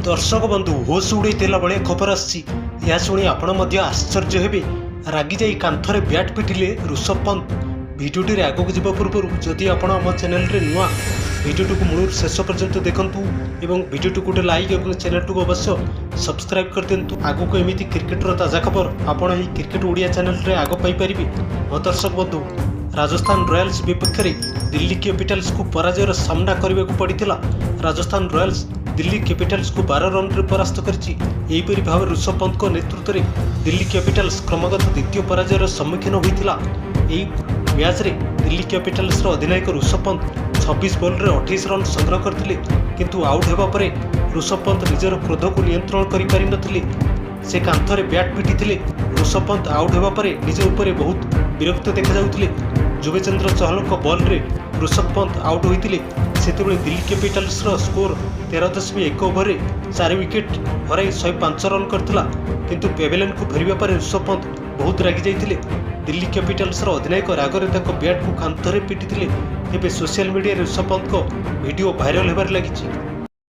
ଦର୍ଶକ ବନ୍ଧୁ, ହୋସ୍ ଉଡ଼େଇ ଦେଲା ଭଳିଆ ଖବର ଆସିଛି। ଏହା ଶୁଣି ଆପଣ ମଧ୍ୟ ଆଶ୍ଚର୍ଯ୍ୟ ହେବେ। ରାଗିଯାଇ କାନ୍ଥରେ ବ୍ୟାଟ୍ ପିଟିଲେ ଋଷଭ ପନ୍ତ। ଭିଡ଼ିଓଟିରେ ଆଗକୁ ଯିବା ପୂର୍ବରୁ ଯଦି ଆପଣ ଆମ ଚ୍ୟାନେଲରେ ନୂଆ, ଭିଡ଼ିଓଟିକୁ ମୂଳରୁ ଶେଷ ପର୍ଯ୍ୟନ୍ତ ଦେଖନ୍ତୁ ଏବଂ ଭିଡ଼ିଓଟିକୁ ଗୋଟେ ଲାଇକ୍ ଏବଂ ଚ୍ୟାନେଲଟିକୁ ଅବଶ୍ୟ ସବସ୍କ୍ରାଇବ୍ କରିଦିଅନ୍ତୁ। ଆଗକୁ ଏମିତି କ୍ରିକେଟର ତାଜା ଖବର ଆପଣ ଏହି କ୍ରିକେଟ ଓଡ଼ିଆ ଚ୍ୟାନେଲରେ ଆଗ ପାଇପାରିବେ। ହଁ ଦର୍ଶକ ବନ୍ଧୁ, ରାଜସ୍ଥାନ ରୟାଲ୍ସ ବିପକ୍ଷରେ ଦିଲ୍ଲୀ କ୍ୟାପିଟାଲ୍ସକୁ ପରାଜୟର ସାମ୍ନା କରିବାକୁ ପଡ଼ିଥିଲା। ରାଜସ୍ଥାନ ରୟାଲ୍ସ ଦିଲ୍ଲୀ କ୍ୟାପିଟାଲ୍ସକୁ 12 ରନ୍ରେ ପରାସ୍ତ କରିଛି। ଏହିପରି ଭାବେ ଋଷଭ ପନ୍ତଙ୍କ ନେତୃତ୍ୱରେ ଦିଲ୍ଲୀ କ୍ୟାପିଟାଲ୍ସ କ୍ରମାଗତ ଦ୍ୱିତୀୟ ପରାଜୟର ସମ୍ମୁଖୀନ ହୋଇଥିଲା। ଏହି ମ୍ୟାଚ୍ରେ ଦିଲ୍ଲୀ କ୍ୟାପିଟାଲ୍ସର ଅଧିନାୟକ ଋଷଭ ପନ୍ତ 26 ବଲ୍ରେ 28 ରନ୍ ସଂଗ୍ରହ କରିଥିଲେ। କିନ୍ତୁ ଆଉଟ୍ ହେବା ପରେ ଋଷଭ ପନ୍ତ ନିଜର କ୍ରୋଧକୁ ନିୟନ୍ତ୍ରଣ କରିପାରିନଥିଲେ। ସେ କାନ୍ଥରେ ବ୍ୟାଟ୍ ପିଟିଥିଲେ। ଋଷଭ ପନ୍ତ ଆଉଟ୍ ହେବା ପରେ ନିଜ ଉପରେ ବହୁତ ବିରକ୍ତ ଦେଖାଯାଉଥିଲେ। ଯୁଜବେନ୍ଦ୍ର ଚହଲଙ୍କ ବଲ୍ରେ ଋଷଭ ପନ୍ତ ଆଉଟ୍ ହୋଇଥିଲେ। ସେତେବେଳେ ଦିଲ୍ଲୀ କ୍ୟାପିଟାଲ୍ସର ସ୍କୋର 13.1 ଓଭରରେ 4 ୱିକେଟ୍ ହରାଇ 105 ରନ୍ କରିଥିଲା। କିନ୍ତୁ ପେଭିଲିୟନକୁ ଫେରିବା ପରେ ଋଷଭ ପନ୍ତ ବହୁତ ରାଗି ଯାଇଥିଲେ। ଦିଲ୍ଲୀ କ୍ୟାପିଟାଲ୍ସର ଅଧିନାୟକ ରାଗରେ ତାଙ୍କ ବ୍ୟାଟ୍କୁ କାନ୍ଥରେ ପିଟିଥିଲେ। ଏବେ ସୋସିଆଲ ମିଡିଆରେ ଋଷଭ ପନ୍ତଙ୍କ ଭିଡିଓ ଭାଇରାଲ ହେବାରେ ଲାଗିଛି।